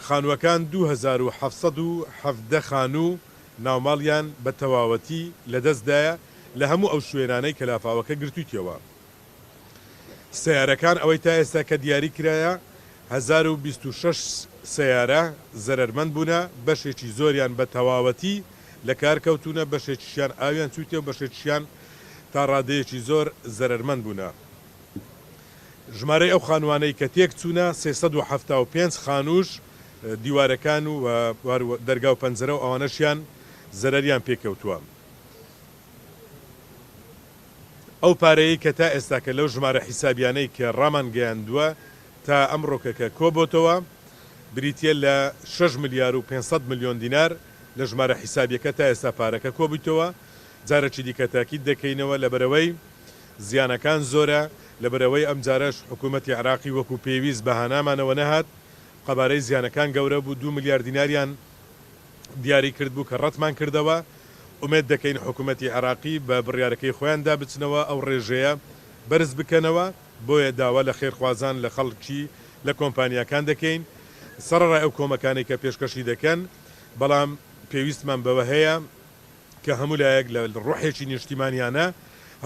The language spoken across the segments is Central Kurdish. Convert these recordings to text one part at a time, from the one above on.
خانووەکان 2717 خانوو ناوماڵیان بە تەواوەتی لەدەستدایە لە هەموو ئەو شوێنانەی کە لافاوەکە گرتوویتەوە. سەیارەکان ئەوەی تا ئێستا کە دیاری کرایە 1026 سەیارە زەرەرمەند بوونە، بەشێکی زۆریان بە تەواوەتی لە کار کەوتوونە، بەشێکیشیان ئاویان چوویتێ و بەشێکیشیان تا ڕادەیەکی زۆر زەرەرمەند بوونە. ژمارەی ئەو خانووانەی کە تێکچوونە 375 خانووش دیوارەکان و دەرگا و پەنجەرە و ئەوانەشیان زەرەریان پێکەوتووە. ئەو پارەیەی کە تا ئێستاکە لەو ژمارە حیسابیانەی کە ڕامانگەیاندووە تا ئەمڕۆکە کە کۆبۆتەوە بریتییە لە 6 ملیار و 500 ملیۆن دینار لە ژمارە حیسابیەکە تا ئێستا پارەکە کۆبوویتەوە. جارێکی دیکە تاکید دەکەینەوە لەبەرئەوەی زیانەکان زۆرە، لەبەرئەوەی ئەمجارەش حکوومەتی عێراقی وەکو پێویست بە هانامانەوە نەهات، قەبارەی زیانەکان گەورە بوو، 2 ملیار دیناریان دیاری کردبوو کە ڕەتمان کردەوە، ئومێد دەکەین حکوومەتی عێراقی بە بڕیارەکەی خۆیاندا بچنەوە ئەو ڕێژەیە بەرز بکەنەوە، بۆیە داوا لە خێرخوازان، لە خەڵکی، لە کۆمپانیاکان دەکەین سەڕەڕای ئەو کۆمەکانەی کە پێشکەشی دەکەن، بەڵام پێویستمان بەوە هەیە کە هەموو لایەک لە ڕۆحێکی نیشتیمانیانە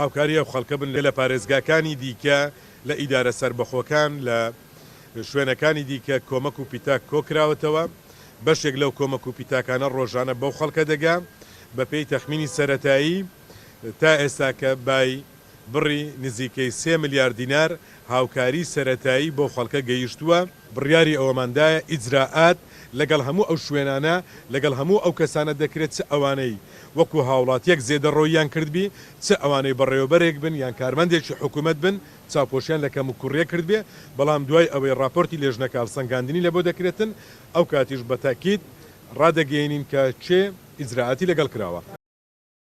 هاوکاری ئەو خەڵکە بن لە پارێزگاکانی دیکە، لە ئیدارە سەربەخۆکان، لە شوێنەکانی دیکە کۆمەک و پیتاک کۆکراوەتەوە، بەشێک لەو کۆمەک و پیتاکانە ڕۆژانە بەو خەڵکە دەگا، بەپێی تەخمینی سەرەتایی تا ئێستاکە بای بڕی نزیکەی 3 ملیار دینار هاوکاری سەرەتایی بەو خەڵکە گەیشتووە. بڕیاری ئەوەمان دایە ئیجرائات لەگەڵ هەموو ئەو شوێنانە، لەگەڵ هەموو ئەو کەسانە دەکرێت چ ئەوانەی وەکو هاوڵاتیەک زێدەڕۆییان کردبی، چ ئەوانەی بەڕێوەبەرێک بن یان کارمەندێکی حکومەت بن چاوپۆشیان لە کەموکوڕیەک کردبێ، بەڵام دوای ئەوەی ڕاپۆرتی لێژنەکە هەڵسەنگاندنی لەبۆ دەکرێتن ئەو کاتیش بە تەئکید ڕادەگەیەنین کە کێ ئیجرائاتی لەگەڵ کراوە.